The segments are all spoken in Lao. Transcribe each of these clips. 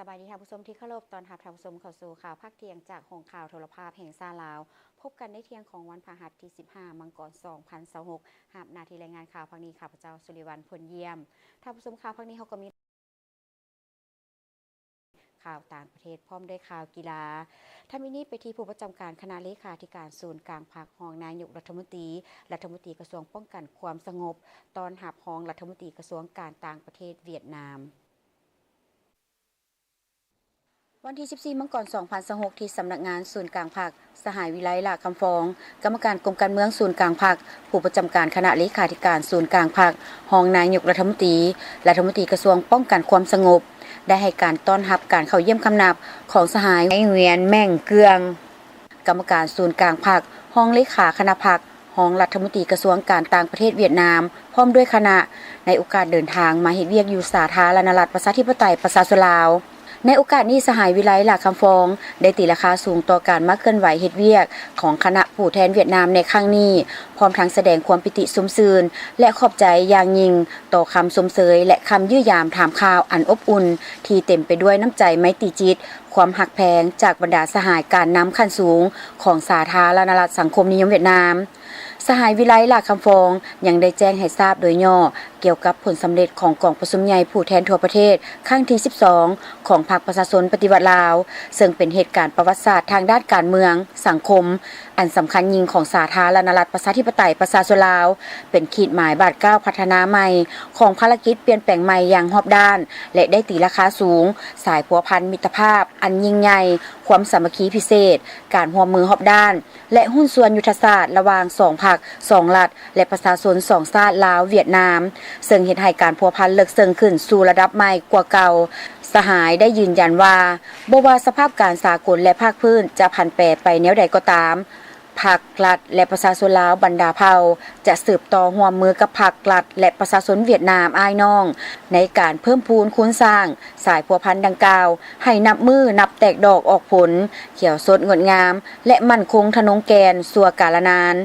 ສະບາຍດີທ່ານຜູ້ຊົມທີ່ເຄົາລົບ, ຕ້ອນຮັບທ່ານຜູ້ຊົມເຂົ້າສູ່ຂ່າວພາກທ່ຽງຈາກຫ້ອງຂ່າວໂທລະພາບແຫ່ງຊາດລາວ. ພົບກັນໃນທ່ຽງຂອງວັນພະຫັດທີສິບຫ້າ ມັງກອນ ສອງພັນຊາວຫົກ. ຮັບໜ້າທີ່ລາຍງານຂ່າວພາກນີ້ ຂ້າພະເຈົ້າ ສຸລິວັນ ພົນຢ້ຽມ. ທ່ານຜູ້ຊົມ, ຂ່າວພາກນີ້ເຮົາກໍມີ ຂ່າວຕ່າງປະເທດ ພ້ອມດ້ວຍຂ່າວກິລາ. ທຳອິດນີ້ໄປທີ່ຜູ້ປະຈຳການຄະນະເລຂາທິການສູນກາງພັກ, ຮອງນາຍົກລັດຖະມົນຕີ, ລັດຖະມົນຕີກະຊວງປ້ອງກັນຄວາມສະຫງົບ ຕ້ອນຮັບຮອງລັດຖະມົນຕີກະຊວງການຕ່າງປະເທດຫວຽດນາມ. ວັນທີສິບສີ່ ມັງກອນ ສອງພັນຊາວຫົກ ທີ່ສຳນັກງານສູນກາງພັກ, ສະຫາຍ ວິໄລ ຫຼ້າຄຳຟອງ, ກຳມະການກົມການເມືອງສູນກາງພັກ, ຜູ້ປະຈຳການຄະນະເລຂາທິການສູນກາງພັກ, ຮອງນາຍົກລັດຖະມົນຕີ, ລັດຖະມົນຕີກະຊວງປ້ອງກັນຄວາມສະຫງົບ ໄດ້ໃຫ້ການຕ້ອນຮັບການເຂົ້າຢ້ຽມຄຳນັບຂອງສະຫາຍ ຫງວຽນ ແມ່ງເກືອງ, ກຳມະການສູນກາງພັກ, ຮອງເລຂາຄະນະພັກ, ຮອງລັດຖະມົນຕີກະຊວງການຕ່າງປະເທດຫວຽດນາມ ພ້ອມດ້ວຍຄະນະ ໃນໂອກາດເດີນທາງມາເຮັດວຽກຢູ່ສາທາລະນະລັດ ປະຊາທິປະໄຕ ປະຊາຊົນລາວ. ໃນໂອກາດນີ້, ສະຫາຍ ວິໄລ ຫຼ້າຄຳຟອງ ໄດ້ຕີລາຄາສູງຕໍ່ການມາເຄື່ອນໄຫວເຮັດວຽກຂອງຄະນະຜູ້ແທນຫວຽດນາມໃນຄັ້ງນີ້, ພ້ອມທັງສະແດງຄວາມປີຕິຊົມຊື່ນ ແລະ ຂອບໃຈຢ່າງຍິ່ງຕໍ່ຄຳຊົມເຊີຍ ແລະ ຄຳຢ້ຽມຢາມຖາມຂ່າວອັນອົບອຸ່ນ ທີ່ເຕັມໄປດ້ວຍນ້ຳໃຈໄມຕີຈິດ, ຄວາມຮັກແພງຈາກບັນດາສະຫາຍການນຳຂັ້ນສູງຂອງສາທາລະນະລັດສັງຄົມນິຍົມຫວຽດນາມ. ສະຫາຍ ວິໄລ ຫຼ້າຄຳຟອງ ຍັງໄດ້ແຈ້ງໃຫ້ຊາບໂດຍຫຍໍ້ກ່ຽວກັບຜົນສຳເລັດຂອງກອງປະຊຸມໃຫຍ່ຜູ້ແທນທົ່ວປະເທດຄັ້ງທີສິບສອງ ຂອງພັກປະຊາຊົນປະຕິວັດລາວ, ເຊິ່ງເປັນເຫດການປະຫວັດສາດທາງດ້ານການເມືອງ, ສັງຄົມ ອັນສຳຄັນຍິ່ງຂອງສາທາລະນະລັດ ປະຊາທິປະໄຕ ປະຊາຊົນລາວ, ເປັນຂີດໝາຍບາດກ້າວພັດທະນາໃໝ່ຂອງພາລະກິດປ່ຽນແປງໃໝ່ຢ່າງຮອບດ້ານ ແລະ ໄດ້ຕີລາຄາສູງ ສາຍພົວພັນມິດຕະພາບອັນຍິ່ງໃຫຍ່, ຄວາມສາມັກຄີພິເສດ, ການຮ່ວມມືຮອບດ້ານ ແລະ ຫຸ້ນສ່ວນຍຸດທະສາດລະຫວ່າງສອງພັກ, ສອງລັດ ແລະ ປະຊາຊົນສອງຊາດ ລາວ-ຫວຽດນາມ, ເຊິ່ງເຮັດໃຫ້ການພົວພັນເລິກເຊິ່ງຂຶ້ນສູ່ລະດັບໃໝ່ກວ່າເກົ່າ. ສະຫາຍໄດ້ຢືນຢັນວ່າ, ບໍ່ວ່າສະພາບການສາກົນ ແລະ ພາກພື້ນຈະຜັນແປໄປແນວໃດກໍຕາມ, ພັກ, ລັດ ແລະ ປະຊາຊົນລາວບັນດາເຜົ່າ ຈະສືບຕໍ່ຮ່ວມມືກັບພັກ, ລັດ ແລະ ປະຊາຊົນຫວຽດນາມອ້າຍນ້ອງ ໃນການເພີ່ມພູນຄູນສ້າງສາຍພົວພັນດັ່ງກ່າວ ໃຫ້ນັບມື້ນັບແຕກດອກອອກຜົນ, ຂຽວສົດງົດງາມ ແລະ ໝັ້ນຄົງທະນົງແກ່ນຊົ່ວກາລະນານ.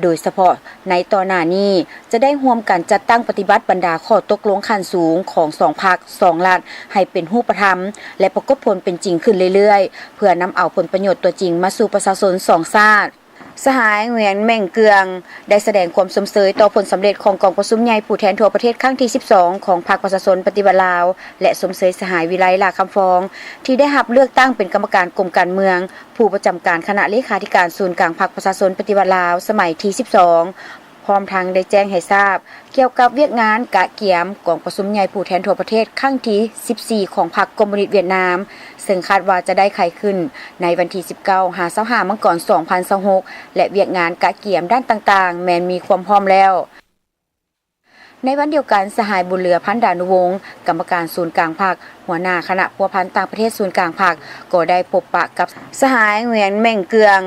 ໂດຍສະເພາະໃນຕໍ່ໜ້ານີ້ ຈະໄດ້ຮ່ວມກັນຈັດຕັ້ງປະຕິບັດບັນດາຂໍ້ຕົກລົງຂັ້ນສູງຂອງສອງພັກ, ສອງລັດ ໃຫ້ເປັນຮູບປະທຳ ແລະ ປາກົດຜົນເປັນຈິງຂຶ້ນເລື້ອຍໆ ເພື່ອນຳເອົາຜົນປະໂຫຍດຕົວຈິງມາສູ່ປະຊາຊົນສອງຊາດ. ສະຫາຍ ຫງວຽນ ແມ່ງເກືອງ ໄດ້ສະແດງຄວາມຊົມເຊີຍຕໍ່ຜົນສຳເລັດຂອງກອງປະຊຸມໃຫຍ່ຜູ້ແທນທົ່ວປະເທດຄັ້ງທີສິບສອງ ຂອງພັກປະຊາຊົນປະຕິວັດລາວ ແລະ ຊົມເຊີຍສະຫາຍ ວິໄລ ຫຼ້າຄຳຟອງ ທີ່ໄດ້ຮັບເລືອກຕັ້ງເປັນກຳມະການກົມການເມືອງ, ຜູ້ປະຈຳການຄະນະເລຂາທິການສູນກາງພັກປະຊາຊົນປະຕິວັດລາວ ສະໄໝທີສິບສອງ ພ້ອມທັງໄດ້ແຈ້ງໃຫ້ຊາບ ກ່ຽວກັບວຽກງານກະກຽມກອງປະຊຸມໃຫຍ່ຜູ້ແທນທົ່ວປະເທດຄັ້ງທີສິບສີ່ ຂອງພັກຄອມມູນິດຫວຽດນາມ, ເຊິ່ງຄາດວ່າຈະໄດ້ໄຂຂຶ້ນໃນວັນທີສິບເກົ້າ ຫາ ຊາວຫ້າ ມັງກອນ ສອງພັນຊາວຫົກ ແລະ ວຽກງານກະກຽມດ້ານຕ່າງໆ ແມ່ນມີຄວາມພ້ອມແລ້ວ. ໃນວັນດຽວກັນ, ສະຫາຍ ບຸນເຫຼືອ ພັນດານຸວົງ ກຳມະການສູນກາງພັກ, ຫົວໜ້າຄະນະພົວພັນຕ່າງປະເທດສູນກາງພັກ ກໍໄດ້ພົບປະກັບສະຫາຍ ຫງວຽນ ແມ່ງເກືອງ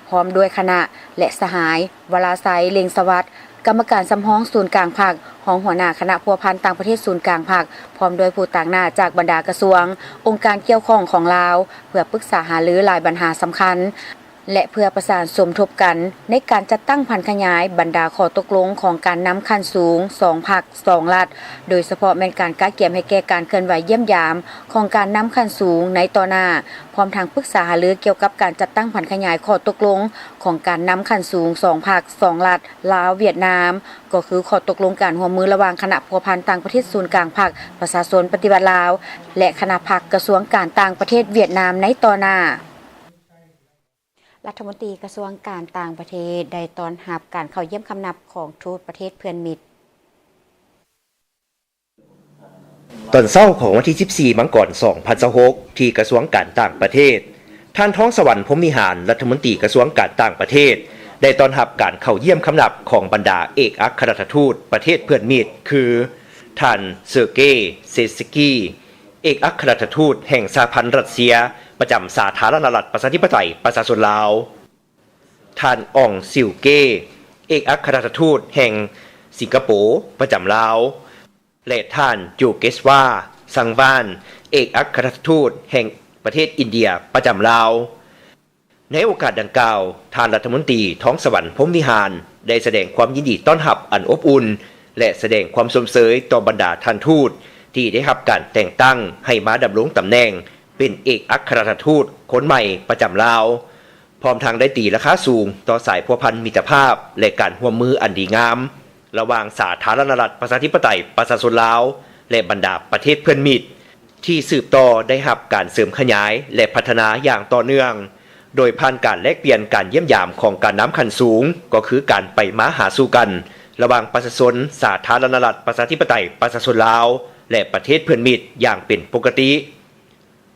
ພ້ອມດ້ວຍຄະນະ ແລະ ສະຫາຍ ວະລາໄຊ ເລັງສະຫວັດ ກຳມະການສຳຮອງສູນກາງພັກ, ຮອງຫົວໜ້າຄະນະພົວພັນຕ່າງປະເທດສູນກາງພັກ, ພ້ອມດ້ວຍຜູ້ຕາງໜ້າຈາກບັນດາກະຊວງ, ອົງການກ່ຽວຂ້ອງຂອງລາວ ເພື່ອປຶກສາຫາລືຫຼາຍບັນຫາສຳຄັນ ແລະ ເພື່ອປະສານສົມທົບກັນໃນການຈັດຕັ້ງຜັນຂະຫຍາຍບັນດາຂໍ້ຕົກລົງຂອງການນຳຂັ້ນສູງສອງພັກ, ສອງລັດ, ໂດຍສະເພາະແມ່ນການກະກຽມໃຫ້ແກ່ການເຄື່ອນໄຫວຢ້ຽມຢາມຂອງການນຳຂັ້ນສູງໃນຕໍ່ໜ້າ, ພ້ອມທັງປຶກສາຫາລືກ່ຽວກັບການຈັດຕັ້ງຜັນຂະຫຍາຍຂໍ້ຕົກລົງຂອງການນຳຂັ້ນສູງສອງພັກ, ສອງລັດ ລາວ-ຫວຽດນາມ, ກໍຄືຂໍ້ຕົກລົງການຮ່ວມມືລະຫວ່າງຄະນະພົວພັນຕ່າງປະເທດສູນກາງພັກປະຊາຊົນປະຕິວັດລາວ ແລະ ຄະນະພັກກະຊວງການຕ່າງປະເທດຫວຽດນາມໃນຕໍ່ໜ້າ. ລັດຖະມົນຕີກະຊວງການຕ່າງປະເທດ ໄດ້ຕ້ອນຮັບການເຂົ້າຢ້ຽມຄຳນັບຂອງທູດປະເທດເພື່ອນມິດ. ຕອນເຊົ້າຂອງວັນທີສິບສີ່ ມັງກອນ ສອງພັນຊາວຫົກ ທີ່ກະຊວງການຕ່າງປະເທດ, ທ່ານ ທອງສະຫວັນ ພົມວິຫານ ລັດຖະມົນຕີກະຊວງການຕ່າງປະເທດ ໄດ້ຕ້ອນຮັບການເຂົ້າຢ້ຽມຄຳນັບຂອງບັນດາເອກອັກຄະລັດຖະທູດປະເທດເພື່ອນມິດ ຄື ທ່ານ ເຊີເກ ເຊສກີ ເອກອັກຄະລັດຖະທູດແຫ່ງສະຫະພັນຣັດເຊຍປະຈຳສາທາລະນະລັດ ປະຊາທິປະໄຕ ປະຊາຊົນລາວ, ທ່ານ ອອງ ຊິວເກ ເອກອັກຄະລັດຖະທູດແຫ່ງສິງກະໂປປະຈຳລາວ ແລະ ທ່ານ ໂຈເກສວາ ຊັງວານ ເອກອັກຄະລັດຖະທູດແຫ່ງປະເທດອິນເດຍປະຈຳລາວ. ໃນໂອກາດດັ່ງກ່າວ, ທ່ານລັດຖະມົນຕີ ທອງສະຫວັນ ພົມວິຫານ ໄດ້ສະແດງຄວາມຍິນດີຕ້ອນຮັບອັນອົບອຸ່ນ ແລະ ສະແດງຄວາມຊົມເຊີຍຕໍ່ບັນດາທ່ານທູດ ທີ່ໄດ້ຮັບການແຕ່ງຕັ້ງໃຫ້ມາດຳລົງຕຳແໜ່ງເປັນເອກອັກຄະລັດຖະທູດຄົນໃໝ່ປະຈຳລາວ, ພ້ອມທັງໄດ້ຕີລາຄາສູງຕໍ່ສາຍພົວພັນມິດຕະພາບ ແລະ ການຮ່ວມມືອັນດີງາມ ລະຫວ່າງສາທາລະນະລັດປະຊາທິປະໄຕປະຊາຊົນລາວ ແລະ ບັນດາປະເທດເພື່ອນມິດ ທີ່ສືບຕໍ່ໄດ້ຮັບການເສີມຂະຫຍາຍ ແລະ ພັດທະນາຢ່າງຕໍ່ເນື່ອງ, ໂດຍຜ່ານການແລກປ່ຽນການຢ້ຽມຢາມຂອງການນຳຂັ້ນສູງ, ກໍຄືການໄປມາຫາສູ່ກັນ ລະຫວ່າງປະຊາຊົນສາທາລະນະລັດປະຊາທິປະໄຕປະຊາຊົນລາວ ແລະ ປະເທດເພື່ອນມິດຢ່າງເປັນປົກກະຕິ.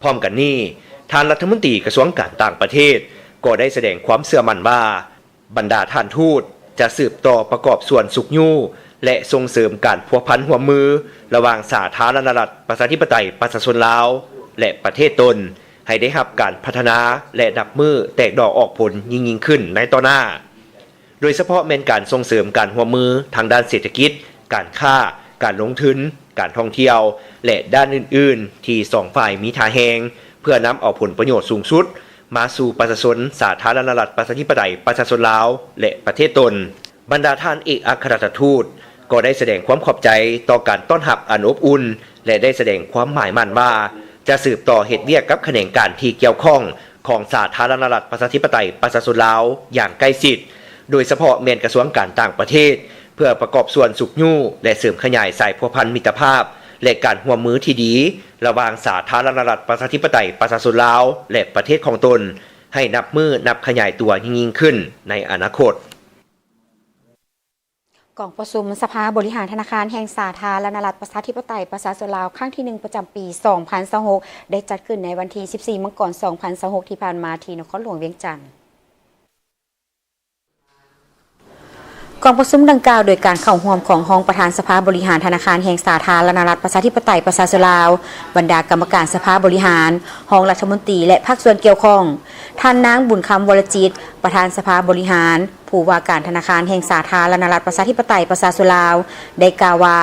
ພ້ອມກັນນີ້, ທ່ານລັດຖະມົນຕີກະຊວງການຕ່າງປະເທດ ກໍໄດ້ສະແດງຄວາມເຊື່ອໝັ້ນວ່າ ບັນດາທ່ານທູດຈະສືບຕໍ່ປະກອບສ່ວນຊຸກຍູ້ ແລະ ສົ່ງເສີມການພົວພັນຮ່ວມມືລະຫວ່າງສາທາລະນະລັດປະຊາທິປະໄຕປະຊາຊົນລາວ ແລະ ປະເທດຕົນ ໃຫ້ໄດ້ຮັບການພັດທະນາ ແລະ ນັບມື້ແຕກດອກອອກຜົນຍິ່ງໆຂຶ້ນໃນຕໍ່ໜ້າ. ໂດຍສະເພາະແມ່ນການສົ່ງເສີມການຮ່ວມມືທາງດ້ານເສດຖະກິດ, ການຄ້າ, ການລົງທຶນ, ການທ່ອງທ່ຽວ ແລະ ດ້ານອື່ນໆ ທີ່ສອງຝ່າຍມີທ່າແຮງ ເພື່ອນຳເອົາຜົນປະໂຫຍດສູງສຸດມາສູ່ປະຊາຊົນສາທາລະນະລັດປະຊາທິປະໄຕປະຊາຊົນລາວ ແລະ ປະເທດຕົນ. ບັນດາທ່ານເອກອັກຄະລັດຖະທູດກໍໄດ້ສະແດງຄວາມຂອບໃຈຕໍ່ການຕ້ອນຮັບອັນອົບອຸ່ນ ແລະ ໄດ້ສະແດງຄວາມໝາຍໝັ້ນວ່າ ຈະສືບຕໍ່ເຮັດວຽກກັບຂະແໜງການທີ່ກ່ຽວຂ້ອງ ຂອງສາທາລະນະລັດປະຊາທິປະໄຕປະຊາຊົນລາວຢ່າງໃກ້ຊິດ, ໂດຍສະເພາະແມ່ນກະຊວງການຕ່າງປະເທດ, ເພື່ອປະກອບສ່ວນຊຸກຍູ້ ແລະ ເສີມຂະຫຍາຍສາຍພົວພັນມິດຕະພາບ ແລະ ການຮ່ວມມືທີ່ດີລະຫວ່າງສາທາລະນະລັດປະຊາທິປະໄຕປະຊາຊົນລາວ ແລະ ປະເທດຂອງຕົນ ໃຫ້ນັບມື້ນັບຂະຫຍາຍຕົວຍິ່ງໆຂຶ້ນໃນອະນາຄົດ. ກອງປະຊຸມສະພາບໍລິຫານທະນາຄານແຫ່ງສາທາລະນະລັດປະຊາທິປະໄຕປະຊາຊົນລາວ ຄັ້ງທີໜຶ່ງ ປະຈຳປີສອງພັນຊາວຫົກ ໄດ້ຈັດຂຶ້ນໃນວັນທີສິບສີ່ ມັງກອນ ສອງພັນຊາວຫົກ ທີ່ຜ່ານມາ ທີ່ນະຄອນຫຼວງວຽງຈັນ. ກອງປະຊຸມດັ່ງກ່າວ ໂດຍການເຂົ້າຮ່ວມຂອງຮອງປະທານສະພາບໍລິຫານທະນາຄານແຫ່ງສາທາລະນະລັດປະຊາທິປະໄຕປະຊາຊົນລາວ, ບັນດາກຳມະການສະພາບໍລິຫານ, ຮອງລັດຖະມົນຕີ ແລະ ພາກສ່ວນກ່ຽວຂ້ອງ, ທ່ານນາງ ບຸນຄຳ ວໍລະຈິດ ປະທານສະພາບໍລິຫານ, ຜູ້ວ່າການທະນາຄານແຫ່ງສາທາລະນະລັດປະຊາທິປະໄຕປະຊາຊົນລາວ ໄດ້ກ່າວວ່າ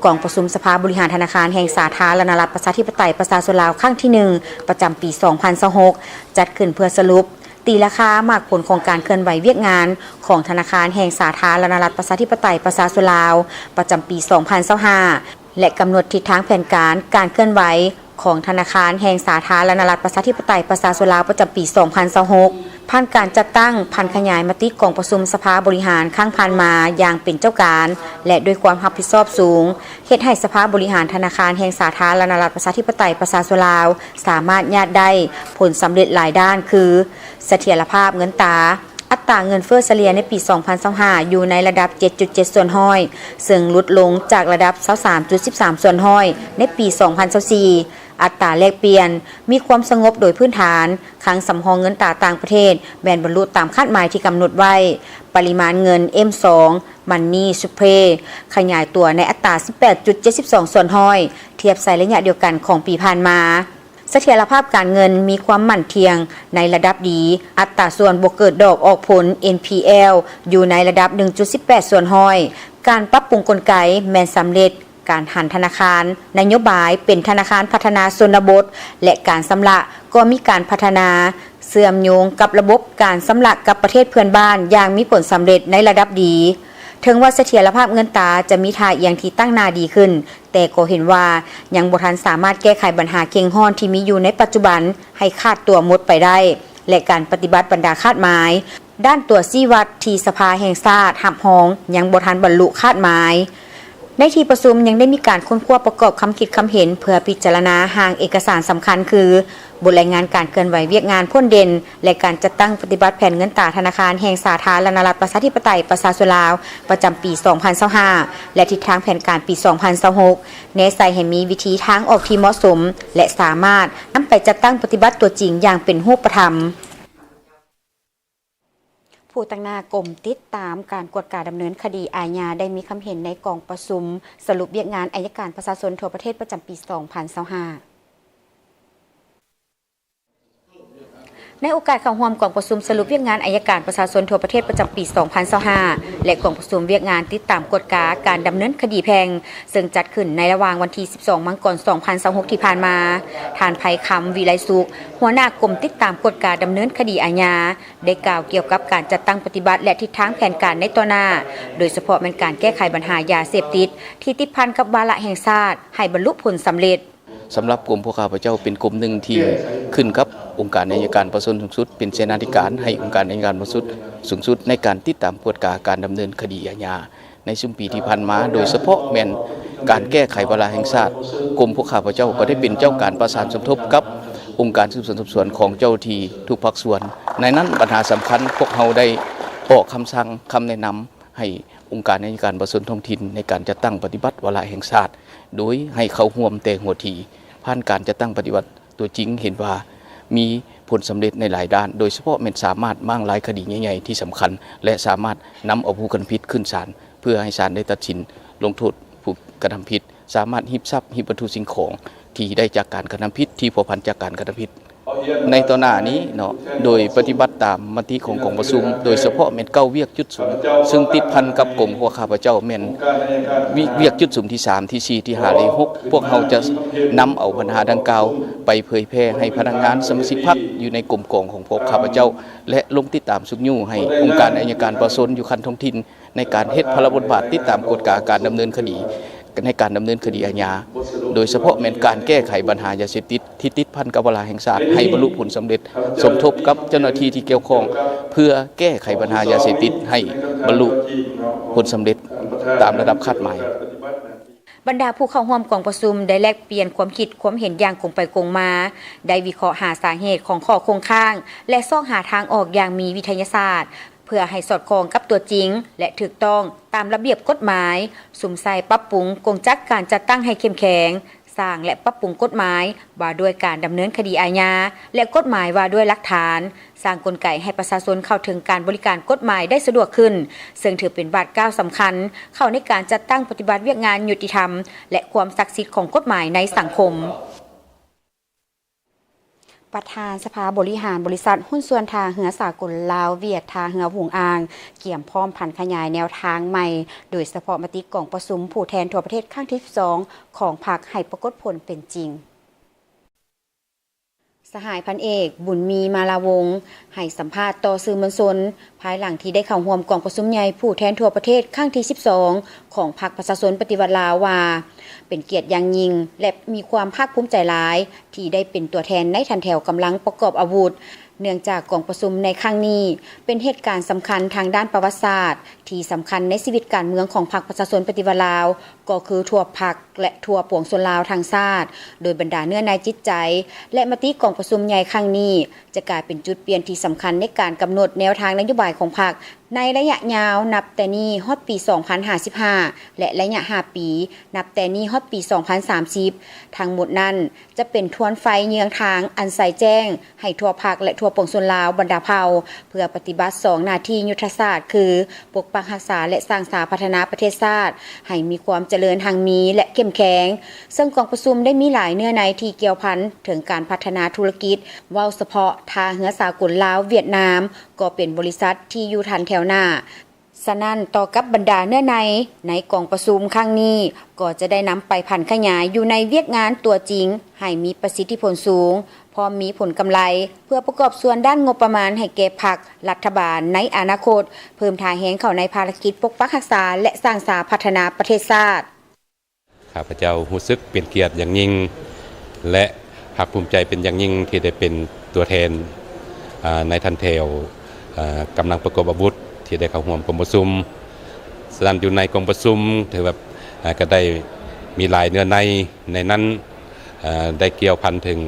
ກອງປະຊຸມສະພາບໍລິຫານທະນາຄານແຫ່ງສາທາລະນະລັດປະຊາທິປະໄຕປະຊາຊົນລາວ ຄັ້ງທີໜຶ່ງ ປະຈຳປີສອງພັນຊາວຫົກ ຈັດຂຶ້ນເພື່ອສະຫຼຸບ, ຕີລາຄາໝາກຜົນຂອງການເຄື່ອນໄຫວວຽກງານຂອງທະນາຄານແຫ່ງສາທາລະນະລັດປະຊາທິປະໄຕປະຊາຊົນລາວ ປະຈຳປີສອງພັນຊາວຫ້າ ແລະ ກຳນົດທິດທາງແຜນການການເຄື່ອນໄຫວ ຂອງທະນາຄານແຫ່ງສາທາລະນະລັດປະຊາທິປະໄຕປະຊາຊົນລາວ ປະຈຳປີສອງພັນຊາວຫົກ ຜ່ານການຈັດຕັ້ງຜັນຂະຫຍາຍມະຕິກອງປະຊຸມສະພາບໍລິຫານຄັ້ງຜ່ານມາຢ່າງເປັນເຈົ້າການ ແລະ ດ້ວຍຄວາມຮັບຜິດຊອບສູງ, ເຮັດໃຫ້ສະພາບໍລິຫານທະນາຄານແຫ່ງສາທາລະນະລັດປະຊາທິປະໄຕປະຊາຊົນລາວ ສາມາດຍາດໄດ້ຜົນສຳເລັດຫຼາຍດ້ານ ຄື ສະຖຽນລະພາບເງິນຕາ, ອັດຕາເງິນເຟີ້ສະເລ່ຍໃນປີສອງພັນຊາວຫ້າ ຢູ່ໃນລະດັບເຈັດຈຸດເຈັດສ່ວນຮ້ອຍ ເຊິ່ງຫຼຸດລົງຈາກລະດັບຊາວສາມຈຸດສິບສາມສ່ວນຮ້ອຍໃນປີສອງພັນຊາວສີ່, ອັດຕາແລກປ່ຽນມີຄວາມສະຫງົບໂດຍພື້ນຖານ, ຄັງສຳຮອງເງິນຕາຕ່າງປະເທດແມ່ນບັນລຸຕາມຄາດໝາຍທີ່ກຳນົດໄວ້, ປະລິມານເງິນ ເອັມສອງ Money Supply ຂະຫຍາຍຕົວໃນອັດຕາສິບແປດຈຸດເຈັດສິບສອງສ່ວນຮ້ອຍ ທຽບໃສ່ໄລຍະດຽວກັນຂອງປີຜ່ານມາ. ສະຖຽນລະພາບການເງິນມີຄວາມໝັ້ນທ່ຽງໃນລະດັບດີ, ອັດຕາສ່ວນບໍ່ເກີດດອກອອກຜົນ ເອັນພີແອລ ຢູ່ໃນລະດັບໜຶ່ງຈຸດສິບແປດສ່ວນຮ້ອຍ, ການປັບປຸງກົນໄກແມ່ນສຳເລັດ, ການຫັນທະນາຄານນະໂຍບາຍເປັນທະນາຄານພັດທະນາຊົນນະບົດ ແລະ ການຊຳລະກໍມີການພັດທະນາ ເຊື່ອມໂຍງກັບລະບົບການຊຳລະກັບປະເທດເພື່ອນບ້ານຢ່າງມີຜົນສຳເລັດໃນລະດັບດີ. ເຖິງວ່າສະຖຽນລະພາບເງິນຕາຈະມີທ່າອ່ຽງທີ່ຕັ້ງໜ້າດີຂຶ້ນ, ແຕ່ກໍເຫັນວ່າຍັງບໍ່ທັນສາມາດແກ້ໄຂບັນຫາເຄັ່ງຮ້ອນທີ່ມີຢູ່ໃນປັດຈຸບັນໃຫ້ຂາດຕົວໝົດໄປໄດ້ ແລະ ການປະຕິບັດບັນດາຄາດໝາຍ ດ້ານຕົວຊີ້ວັດທີ່ສະພາແຫ່ງຊາດຮັບຮອງຍັງບໍ່ທັນບັນລຸຄາດໝາຍ. ໃນທີ່ປະຊຸມຍັງໄດ້ມີການຄົ້ນຄວ້າປະກອບຄຳຄິດຄຳເຫັນເພື່ອພິຈາລະນາຮ່າງເອກະສານສຳຄັນຄື ບົດລາຍງານການເຄື່ອນໄຫວວຽກງານພົ້ນເດັ່ນ ແລະ ການຈັດຕັ້ງປະຕິບັດແຜນເງິນຕາທະນາຄານແຫ່ງສາທາລະນະລັດປະຊາທິປະໄຕປະຊາຊົນລາວ ປະຈຳປີສອງພັນຊາວຫ້າ ແລະ ທິດທາງແຜນການປີສອງພັນຊາວຫົກ ແນໃສ່ໃຫ້ມີວິທີທາງອອກທີ່ເໝາະສົມ ແລະ ສາມາດນຳໄປຈັດຕັ້ງປະຕິບັດຕົວຈິງຢ່າງເປັນຮູບປະທຳ. ຜູ້ຕາງໜ້າກົມຕິດຕາມການກວດກາດຳເນີນຄະດີອາຍາ ໄດ້ມີຄຳເຫັນໃນກອງປະຊຸມສະຫຼຸບວຽກງານໄອຍະການປະຊາຊົນທົ່ວປະເທດປະຈຳປີສອງພັນຊາວຫ້າ. ໃນໂອກາດເຂົ້າຮ່ວມກອງປະຊຸມສະຫຼຸບວຽກງານອັຍການປະຊາຊົນທົ່ວປະເທດປະຈຳປີສອງພັນຊາວຫ້າ ແລະ ກອງປະຊຸມວຽກງານຕິດຕາມກວດກາການດຳເນີນຄະດີແພ່ງ ເຊິ່ງຈັດຂຶ້ນໃນລະຫວ່າງວັນທີສິບສອງ ມັງກອນ ສອງພັນຊາວຫົກ ທີ່ຜ່ານມາ, ທ່ານ ໄພຄຳ ວິໄລສຸກ ຫົວໜ້າກົມຕິດຕາມກວດກາດຳເນີນຄະດີອາຍາ ໄດ້ກ່າວກ່ຽວກັບການຈັດຕັ້ງປະຕິບັດ ແລະ ທິດທາງແຜນການໃນຕໍ່ໜ້າ, ໂດຍສະເພາະແມ່ນການແກ້ໄຂບັນຫາຢາເສບຕິດທີ່ຕິດພັນກັບວາລະແຫ່ງຊາດໃຫ້ບັນລຸຜົນສຳເລັດ. ສຳລັບກົມພວກຂ້າພະເຈົ້າເປັນກົມໜຶ່ງທີ່ຂຶ້ນກັບອົງການໄອຍະການປະຊາຊົນສູງສຸດ ເປັນເສນາທິການໃຫ້ອົງການໄອຍະການປະຊາຊົນສູງສຸດ ໃນການຕິດຕາມກວດກາການດຳເນີນຄະດີອາຍາໃນຊຸມປີທີ່ຜ່ານມາ, ໂດຍສະເພາະແມ່ນການແກ້ໄຂວາລະແຫ່ງຊາດ. ກົມພວກຂ້າພະເຈົ້າກໍໄດ້ເປັນເຈົ້າການປະສານສົມທົບກັບອົງການສືບສວນສອບສວນຂອງເຈົ້າທີ່ທຸກພາກສ່ວນ. ໃນນັ້ນບັນຫາສຳຄັນພວກເຮົາໄດ້ອອກຄຳສັ່ງ, ຄຳແນະນຳໃຫ້ ອົງການໄອຍະການປະຊາຊົນທ້ອງຖິ່ນໃນການຈັດຕັ້ງປະຕິບັດວາລະແຫ່ງຊາດ, ໂດຍໃຫ້ເຂົ້າຮ່ວມແຕ່ຫົວທີ, ຜ່ານການຈັດຕັ້ງປະຕິບັດຕົວຈິງ ເຫັນວ່າມີຜົນສຳເລັດໃນຫຼາຍດ້ານ, ໂດຍສະເພາະແມ່ນສາມາດມ້າງລາຍຄະດີໃຫຍ່ໆທີ່ສຳຄັນ ແລະ ສາມາດນຳເອົາຜູ້ກະທຳຜິດຂຶ້ນສານ ເພື່ອໃຫ້ສານໄດ້ຕັດສິນລົງໂທດຜູ້ກະທຳຜິດ, ສາມາດຮີບຊັບ, ຮີບວັດຖຸສິ່ງຂອງທີ່ໄດ້ຈາກການກະທຳຜິດ, ທີ່ພົວພັນຈາກການກະທຳຜິດ. ໃນຕໍ່ໜ້ານີ້ເນາະ ໂດຍປະຕິບັດຕາມມະຕິຂອງກອງປະຊຸມ, ໂດຍສະເພາະແມ່ນເກົ້າວຽກຈຸດສຸມ ຊຶ່ງຕິດພັນກັບກົມພວກຂ້າພະເຈົ້າ ແມ່ນວຽກຈຸດສຸມທີສາມ, ທີສີ່, ທີຫ້າ ແລະ ຫົກ. ພວກເຮົາຈະນຳເອົາບັນຫາດັ່ງກ່າວໄປເຜີຍແຜ່ໃຫ້ພະນັກງານສະມາຊິກພັກຢູ່ໃນກົມກອງຂອງພວກຂ້າພະເຈົ້າ ແລະ ລົງຕິດຕາມຊຸກຍູ້ໃຫ້ອົງການໄອຍະການປະຊາຊົນຢູ່ຂັ້ນທ້ອງຖິ່ນ ໃນການເຮັດພາລະບົດບາດຕິດຕາມກວດກາການດຳເນີນຄະດີ ໃນການດຳເນີນຄະດີອາຍາ, ໂດຍສະເພາະແມ່ນການແກ້ໄຂບັນຫາຢາເສບຕິດທີ່ຕິດພັນກັບວາລະແຫ່ງຊາດໃຫ້ບັນລຸຜົນສຳເລັດ, ສົມທົບກັບເຈົ້າໜ້າທີ່ທີ່ກ່ຽວຂ້ອງ ເພື່ອແກ້ໄຂບັນຫາຢາເສບຕິດໃຫ້ບັນລຸຜົນສຳເລັດຕາມລະດັບຄາດໝາຍ. ບັນດາຜູ້ເຂົ້າຮ່ວມກອງປະຊຸມໄດ້ແລກປ່ຽນຄວາມຄິດຄວາມເຫັນຢ່າງກົງໄປກົງມາ, ໄດ້ວິເຄາະຫາສາເຫດຂອງຂໍ້ຄົງຄ້າງ ແລະ ຊອກຫາທາງອອກຢ່າງມີວິທະຍາສາດ ເພື່ອໃຫ້ສອດຄ່ອງກັບຕົວຈິງ ແລະ ຖືກຕ້ອງຕາມລະບຽບກົດໝາຍ, ສຸມໃສ່ປັບປຸງກົງຈັກການຈັດຕັ້ງໃຫ້ເຂັ້ມແຂງ, ສ້າງ ແລະ ປັບປຸງກົດໝາຍວ່າດ້ວຍການດຳເນີນຄະດີອາຍາ ແລະ ກົດໝາຍວ່າດ້ວຍຫຼັກຖານ, ສ້າງກົນໄກໃຫ້ປະຊາຊົນເຂົ້າເຖິງການບໍລິການກົດໝາຍໄດ້ສະດວກຂຶ້ນ, ເຊິ່ງຖືເປັນບາດກ້າວສຳຄັນເຂົ້າໃນການຈັດຕັ້ງປະຕິບັດວຽກງານຍຸຕິທຳ ແລະ ຄວາມສັກສິດຂອງກົດໝາຍໃນສັງຄົມ. ປະທານສະພາບໍລິຫານບໍລິສັດຫຸ້ນສ່ວນທ່າເຮືອສາກົນລາວ-ຫວຽດ ທ່າເຮືອຫວຸງອາງ ກຽມພ້ອມຜັນຂະຫຍາຍແນວທາງໃໝ່, ໂດຍສະເພາະມະຕິກອງປະຊຸມຜູ້ແທນທົ່ວປະເທດຄັ້ງທີສິບສອງຂອງພັກໃຫ້ປາກົດຜົນເປັນຈິງ. ສະຫາຍພັນເອກ ບຸນມີ ມາລາວົງ ໃຫ້ສຳພາດຕໍ່ສື່ມວນຊົນ ພາຍຫຼັງທີ່ໄດ້ເຂົ້າຮ່ວມກອງປະຊຸມໃຫຍ່ຜູ້ແທນທົ່ວປະເທດຄັ້ງທີສິບສອງຂອງພັກປະຊາຊົນປະຕິວັດລາວວ່າ ເປັນກຽດຢ່າງຍິ່ງ ແລະ ມີຄວາມພາກພູມໃຈຫຼາຍ ທີ່ໄດ້ເປັນຕົວແທນໃນຖັນແຖວກຳລັງປະກອບອາວຸດ, ເນື່ອງຈາກກອງປະຊຸມໃນຄັ້ງນີ້ ເປັນເຫດການສຳຄັນທາງດ້ານປະຫວັດສາດ ທີ່ສຳຄັນໃນຊີວິດການເມືອງຂອງພັກປະຊາຊົນປະຕິວັດລາວ ກໍຄືທົ່ວພັກ ແລະ ທົ່ວປວງຊົນລາວທັງຊາດ, ໂດຍບັນດາເນື້ອໃນຈິດໃຈ ແລະ ມະຕິກອງປະຊຸມໃຫຍ່ຄັ້ງນີ້ ຈະກາຍເປັນຈຸດປ່ຽນທີ່ສຳຄັນໃນການກຳນົດແນວທາງນະໂຍບາຍຂອງພັກ ໃນໄລຍະຍາວນັບແຕ່ນີ້ຮອດປີສອງພັນຫ້າສິບຫ້າ ແລະ ໄລຍະຫ້າປີ ນັບແຕ່ນີ້ຮອດປີສອງພັນສາມສິບ. ທັງໝົດນັ້ນຈະເປັນທວນໄຟເຍືອງທາງອັນໃສແຈ້ງໃຫ້ທົ່ວພັກ ແລະ ທົ່ວປວງຊົນລາວບັນດາເຜົ່າ ເພື່ອປະຕິບັດສອງໜ້າທີ່ຍຸດທະສາດ ຄື ປົກປັກຮັກສາ ແລະ ສ້າງສາພັດທະນາປະເທດຊາດໃຫ້ມີຄວາມຈະເລີນຮັ່ງມີ ແລະ ເຂັ້ມແຂງ. ເຊິ່ງກອງປະຊຸມໄດ້ມີຫຼາຍເນື້ອໃນທີ່ກ່ຽວພັນເຖິງການພັດທະນາທຸລະກິດ, ເວົ້າສະເພາະທ່າເຮືອສາກົນລາວ-ຫວຽດນາມ ກໍເປັນບໍລິສັດທີ່ຢູ່ທັນແຖວໜ້າ. ສະນັ້ນ, ຕໍ່ກັບບັນດາເນື້ອໃນໃນກອງປະຊຸມຄັ້ງນີ້ ກໍຈະໄດ້ນຳໄປຜັນຂະຫຍາຍຢູ່ໃນວຽກງານຕົວຈິງໃຫ້ມີປະສິດທິຜົນສູງ, ພ້ອມມີຜົນກຳໄລ ເພື່ອປະກອບສ່ວນດ້ານງົບປະມານໃຫ້ແກ່ພັກ, ລັດຖະບານໃນອະນາຄົດ, ເພີ່ມທ່າແຮງເຂົ້າໃນພາລະກິດປົກປັກຮັກສາ ແລະ ສ້າງສາພັດທະນາປະເທດຊາດ. ຂ້າພະເຈົ້າຮູ້ສຶກເປັນກຽດຢ່າງຍິ່ງ ແລະ ພາກພູມໃຈເປັນຢ່າງຍິ່ງທີ່ໄດ້ເປັນຕົວແທນ, ອາ, ໃນຖັນແຖວ, ອາ, ກຳລັງປະກອບອາວຸດທີ່ໄດ້ເຂົ້າຮ່ວມກອງປະຊຸມ. ສະນັ້ນ, ຢູ່ໃນກອງປະຊຸມຖືວ່າ, ອາ, ກໍໄດ້ມີຫຼາຍເນື້ອໃນ, ໃນນັ້ນ, ອາ, ໄດ້ກ່ຽວພັນເຖິງ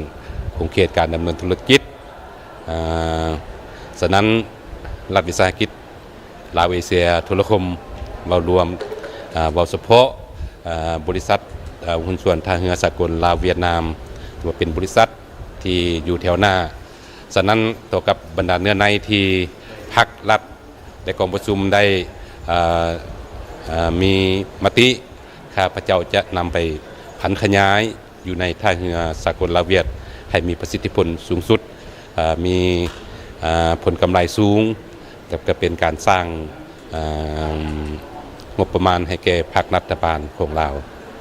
ຂົງເຂດການດຳເນີນທຸລະກິດ, ອາ, ສະນັ້ນ, ລັດວິສາຫະກິດ ລາວເອເຊຍໂທລະຄົມ ເວົ້າລວມ, ອາ, ເວົ້າສະເພາະ, ອາ, ບໍລິສັດ, ອາ, ຫຸ້ນສ່ວນທ່າເຮືອສາກົນລາວຫວຽດນາມ ຖືວ່າເປັນບໍລິສັດທີ່ຢູ່ແຖວໜ້າ. ສະນັ້ນ, ຕໍ່ກັບບັນດາເນື້ອໃນທີ່ພັກ, ລັດ ແລະ ກອງປະຊຸມໄດ້, ອາ, ອາ, ມີມະຕິ, ຂ້າພະເຈົ້າຈະນຳໄປຜັນຂະຫຍາຍ ຢູ່ໃນທ່າເຮືອສາກົນລາວຫວຽດໃຫ້ມີປະສິດທິຜົນສູງສຸດ, ເອີ່, ມີ ອາ ຜົນກຳໄລສູງ ແລະ ກໍເປັນການສ້າງ ອາ ງົບປະມານໃຫ້ແກ່ພາກລັດຖະບານຂອງລາວ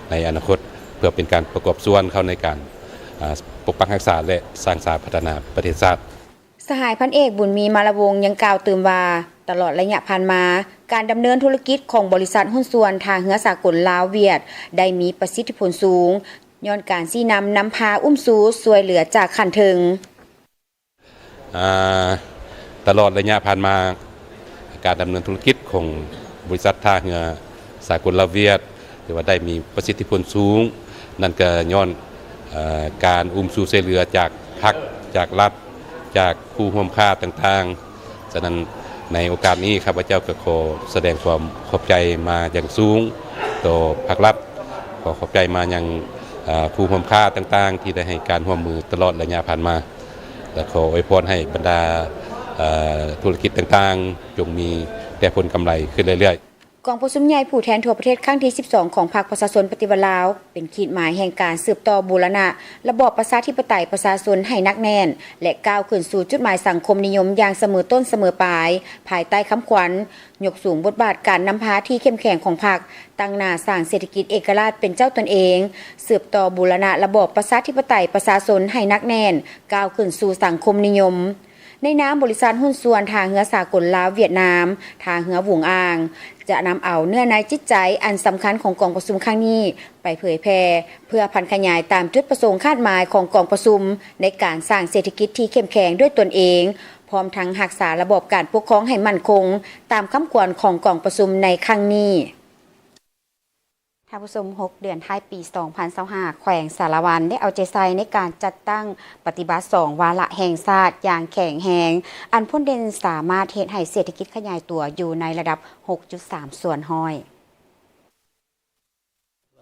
ໃນອະນາຄົດ ເພື່ອເປັນການປະກອບສ່ວນເຂົ້າໃນການ ອາ ປົກປັກຮັກສາ ແລະ ສ້າງສາພັດທະນາປະເທດຊາດ. ສະຫາຍພັນເອກ ບຸນມີ ມາລະວົງ ຍັງກ່າວຕື່ມວ່າ ຕະຫຼອດໄລຍະຜ່ານມາ, ການດຳເນີນທຸລະກິດຂອງບໍລິສັດຫຸ້ນສ່ວນທ່າເຮືອສາກົນລາວ-ຫວຽດ ໄດ້ມີປະສິດທິຜົນສູງ ຍ້ອນການຊີ້ນຳນຳພາ ອຸ້ມຊູຊ່ວຍເຫຼືອຈາກຂັ້ນເທິງ. ອາ ຕະຫຼອດໄລຍະຜ່ານມາ, ການດຳເນີນທຸລະກິດຂອງບໍລິສັດທ່າເຮືອສາກົນລາວ-ຫວຽດ ຖືວ່າໄດ້ມີປະສິດທິຜົນສູງ, ນັ້ນກໍຍ້ອນ ເອີ ການອຸ້ມຊູຊ່ວຍເຫຼືອຈາກພັກ, ຈາກລັດ, ຈາກຄູ່ຮ່ວມຄ້າຕ່າງໆ. ສະນັ້ນ ໃນໂອກາດນີ້ ຂ້າພະເຈົ້າກໍຂໍສະແດງຄວາມຂອບໃຈມາຢ່າງສູງຕໍ່ພັກລັດ, ຂໍຂອບໃຈມາຍັງ ເອີ ຄູ່ຮ່ວມຄ້າຕ່າງໆ ທີ່ໄດ້ໃຫ້ການຮ່ວມມືຕະຫຼອດໄລຍະຜ່ານມາ. ແລະ ຂໍອວຍພອນໃຫ້ບັນດາ ເອີ ທຸລະກິດຕ່າງໆ ຈົ່ງມີແຕ່ຜົນກຳໄລຂຶ້ນເລື້ອຍໆ. ກອງປະຊຸມໃຫຍ່ຜູ້ແທນທົ່ວປະເທດຄັ້ງທີສິບສອງ ຂອງພັກປະຊາຊົນປະຕິວັດລາວ ເປັນຂີດໝາຍແຫ່ງການສືບຕໍ່ບູລະນະລະບອບປະຊາທິປະໄຕປະຊາຊົນໃຫ້ໜັກແໜ້ນ ແລະ ກ້າວຂຶ້ນສູ່ຈຸດໝາຍສັງຄົມນິຍົມຢ່າງສະເໝີຕົ້ນສະເໝີປາຍ, ພາຍໃຕ້ຄຳຂວັນ ຍົກສູງບົດບາດການນຳພາທີ່ເຂັ້ມແຂງຂອງພັກ, ຕັ້ງໜ້າສ້າງເສດຖະກິດເອກະລາດເປັນເຈົ້າຕົນເອງ, ສືບຕໍ່ບູລະນະລະບອບປະຊາທິປະໄຕປະຊາຊົນໃຫ້ໜັກແໜ້ນ, ກ້າວຂຶ້ນສູ່ສັງຄົມນິຍົມ. ໃນນາມບໍລິສັດຫຸ້ນສ່ວນທ່າເຮືອສາກົນລາວ-ຫວຽດນາມ, ທ່າເຮືອຫວຸງອາງ ຈະນຳເອົາເນື້ອໃນຈິດໃຈອັນສຳຄັນຂອງກອງປະຊຸມຄັ້ງນີ້ໄປເຜີຍແຜ່ ເພື່ອຜັນຂະຫຍາຍຕາມຈຸດປະສົງຄາດໝາຍຂອງກອງປະຊຸມ ໃນການສ້າງເສດຖະກິດທີ່ເຂັ້ມແຂງດ້ວຍຕົນເອງ, ພ້ອມທັງຮັກສາລະບອບການປົກຄອງໃຫ້ໝັ້ນຄົງ ຕາມຄຳຂວັນຂອງກອງປະຊຸມໃນຄັ້ງນີ້. ທ່ານຜູ້ຊົມ, ຫົກເດືອນທ້າຍປີສອງພັນຊາວຫ້າ ແຂວງສາລະວັນໄດ້ເອົາໃຈໃສ່ໃນການຈັດຕັ້ງປະຕິບັດສອງວາລະແຫ່ງຊາດຢ່າງແຂງແຮງ, ອັນພົ້ນເດັ່ນສາມາດເຮັດໃຫ້ເສດຖະກິດຂະຫຍາຍຕົວຢູ່ໃນລະດັບຫົກຈຸດສາມສ່ວນຮ້ອຍ.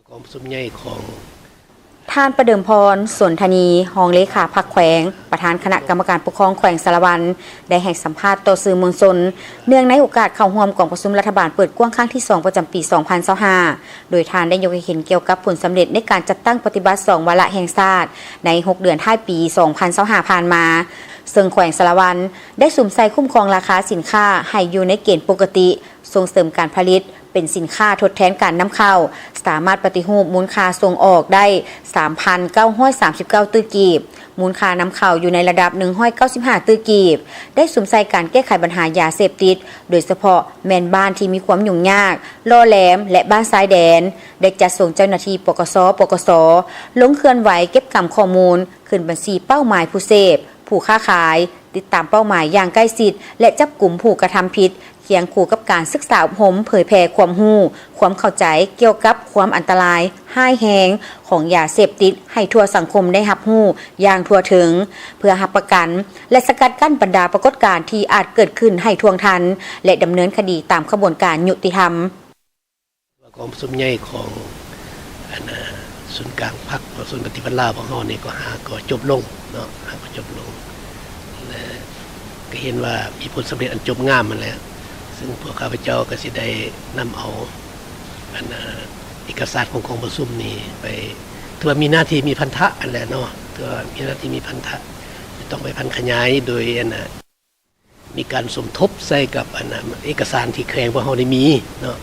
ກອງປະຊຸມໃຫຍ່ຂອງ ທ່ານ ປະເດີມພອນ ສົນທະນີ ຮອງເລຂາພັກແຂວງ, ປະທານຄະນະກຳມະການປົກຄອງແຂວງສາລະວັນ ໄດ້ໃຫ້ສຳພາດຕໍ່ສື່ມວນຊົນ ເນື່ອງໃນໂອກາດເຂົ້າຮ່ວມກອງປະຊຸມລັດຖະບານເປີດກວ້າງຄັ້ງທີສອງ ປະຈຳປີສອງພັນຊາວຫ້າ ໂດຍທ່ານໄດ້ຍົກໃຫ້ເຫັນກ່ຽວກັບຜົນສຳເລັດໃນການຈັດຕັ້ງປະຕິບັດສອງວາລະແຫ່ງຊາດໃນຫົກເດືອນທ້າຍປີສອງພັນຊາວຫ້າຜ່ານມາ, ເຊິ່ງແຂວງສາລະວັນໄດ້ສຸມໃສ່ຄຸ້ມຄອງລາຄາສິນຄ້າໃຫ້ຢູ່ໃນເກນປົກກະຕິ, ສົ່ງເສີມການຜະລິດເປັນສິນຄ້າທົດແທນການນຳເຂົ້າ, ສາມາດປະຕິຮູບມູນຄ່າສົ່ງອອກໄດ້ສາມພັນເກົ້າຮ້ອຍສາມສິບເກົ້າຕື້ກີບ, ມູນຄ່ານຳເຂົ້າຢູ່ໃນລະດັບໜຶ່ງຮ້ອຍເກົ້າສິບຫ້າຕື້ກີບ, ໄດ້ສຸມໃສ່ການແກ້ໄຂບັນຫາຢາເສບຕິດ, ໂດຍສະເພາະແມ່ນບ້ານທີ່ມີຄວາມຫຍຸ້ງຍາກ, ຫຼໍ່ແຫຼມ ແລະ ບ້ານຊາຍແດນ, ໄດ້ຈັດສົ່ງເຈົ້າໜ້າທີ່ ປກສ, ປກສ ລົງເຄື່ອນໄຫວເກັບກຳຂໍ້ມູນ, ຂຶ້ນບັນຊີເປົ້າໝາຍຜູ້ເສບ, ຜູ້ຄ້າຂາຍ, ຕິດຕາມເປົ້າໝາຍຢ່າງໃກ້ຊິດ ແລະ ຈັບກຸມຜູ້ກະທຳຜິດ, ຄຽງຄູ່ກັບການສຶກສາອົບຮົມເຜີຍແຜ່ຄວາມຮູ້, ຄວາມເຂົ້າໃຈກ່ຽວກັບຄວາມອັນຕະລາຍຮ້າຍແຮງຂອງຢາເສບຕິດໃຫ້ທົ່ວສັງຄົມໄດ້ຮັບຮູ້ຢ່າງທົ່ວເຖິງ, ເພື່ອຮັບປະກັນ ແລະ ສະກັດກັ້ນບັນດາປາກົດການທີ່ອາດເກີດຂຶ້ນໃຫ້ທ່ວງທັນ ແລະ ດຳເນີນຄະດີຕາມຂະບວນການຍຸຕິທຳ. ກອງປະຊຸມໃຫຍ່ຂອງ ອັນ ສູນກາງພັກປະຊາຊົນປະຕິວັດລາວຂອງເຮົານີ້ກໍຫາກໍຈົບລົງເນາະ, ຫາກໍຈົບລົງ ແລະ ກໍເຫັນວ່າມີຜົນສຳເລັດອັນຈົບງາມຫັ້ນແຫຼະ, ຊຶ່ງພວກຂ້າພະເຈົ້າກໍຊິໄດ້ນຳເອົາ ອັນ ເອກະສານຂອງກອງປະຊຸມນີ້ໄປ ຖືວ່າມີໜ້າທີ່ມີພັນທະຫັ້ນແຫຼະເນາະ, ຖືວ່າມີໜ້າທີ່ມີພັນທະ ຈະຕ້ອງໄປຜັນຂະຫຍາຍໂດຍ ອັນ ມີການສົມທົບໃສ່ກັບ ອັນ ເອກະສານທີ່ແຂວງພວກເຮົາໄດ້ມີເນາະ,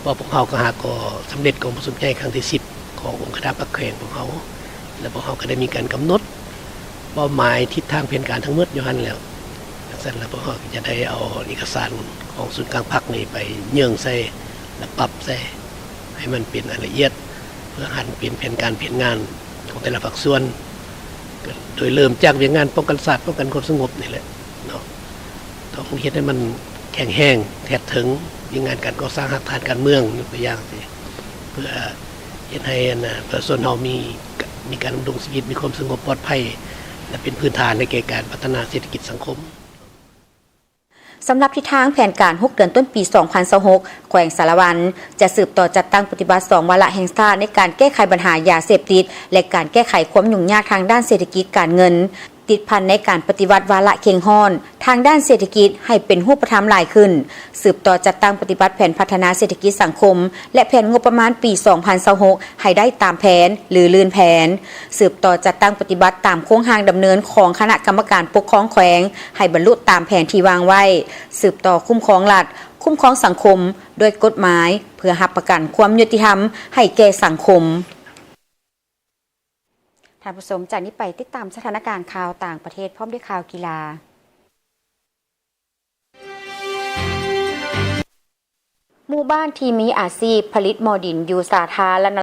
ເພາະພວກເຮົາກໍຫາກໍສຳເລັດກອງປະຊຸມໃຫຍ່ຄັ້ງທີສິບຂອງອົງຄະນະພັກແຂວງພວກເຮົາ, ແລະ ພວກເຮົາກໍໄດ້ມີການກຳນົດເປົ້າໝາຍທິດທາງແຜນການທັງໝົດຢູ່ຫັ້ນແລ້ວ. ຈັ່ງຊັ້ນແລ້ວ ພວກເຮົາກໍຈະໄດ້ເອົາເອກະສານຂອງສູນກາງພັກນີ້ໄປເຍີ້ງໃສ່ ແລະ ປັບໃສ່ໃຫ້ມັນເປັນອັນລະອຽດ ເພື່ອຫັນເປັນແຜນການແຜນງານຂອງແຕ່ລະພາກສ່ວນ, ໂດຍເລີ່ມຈາກວຽກງານປ້ອງກັນຊາດ ປ້ອງກັນຄວາມສະຫງົບນີ້ແຫຼະເນາະ. ຕ້ອງເຮັດໃຫ້ມັນແຂງແຮງ ແທດເຖິງວຽກງານການກໍ່ສ້າງຮາກຖານການເມືອງ ຍົກຕົວຢ່າງຊີ້ ເພື່ອເຮັດໃຫ້ ອັນ ປະຊາຊົນເຮົາມີ ມີການດຳລົງຊີວິດ ມີຄວາມສະຫງົບປອດໄພ ແລະ ເປັນພື້ນຖານໃຫ້ແກ່ການພັດທະນາເສດຖະກິດສັງຄົມ. ສຳລັບທິດທາງແຜນການຫົກເດືອນຕົ້ນປີສອງພັນຊາວຫົກ ແຂວງສາລະວັນ ຈະສືບຕໍ່ຈັດຕັ້ງປະຕິບັດສອງວາລະແຫ່ງຊາດໃນການແກ້ໄຂບັນຫາຢາເສບຕິດ ແລະ ການແກ້ໄຂຄວາມຫຍຸ້ງຍາກທາງດ້ານເສດຖະກິດການເງິນ. ຕິດພັນໃນການປະຕິວັດວາລະເຄັ່ງຮ້ອນທາງດ້ານເສດຖະກິດໃຫ້ເປັນຮູບປະທຳຫຼາຍຂຶ້ນ, ສືບຕໍ່ຈັດຕັ້ງປະຕິບັດແຜນພັດທະນາເສດຖະກິດສັງຄົມ ແລະ ແຜນງົບປະມານປີສອງພັນຊາວຫົກໃຫ້ໄດ້ຕາມແຜນ ຫຼື ລື່ນແຜນ, ສືບຕໍ່ຈັດຕັ້ງປະຕິບັດຕາມໂຄງຮ່າງດຳເນີນຂອງຄະນະກຳມະການປົກຄອງແຂວງໃຫ້ບັນລຸຕາມແຜນທີ່ວາງໄວ້, ສືບຕໍ່ຄຸ້ມຄອງລັດ, ຄຸ້ມຄອງສັງຄົມດ້ວຍກົດໝາຍ ເພື່ອຮັບປະກັນຄວາມຍຸຕິທຳໃຫ້ແກ່ສັງຄົມ. ທ່ານຜູ້ຊົມ, ຈາກນີ້ໄປຕິດຕາມສະຖານະການຂ່າວຕ່າງປະເທດ ພ້ອມດ້ວຍຂ່າວກິລາ. ໝູ່ບ້ານທີ່ມີອາຊີບຜະລິດໝໍ້ດິນຢູ່ສາທາລະນະ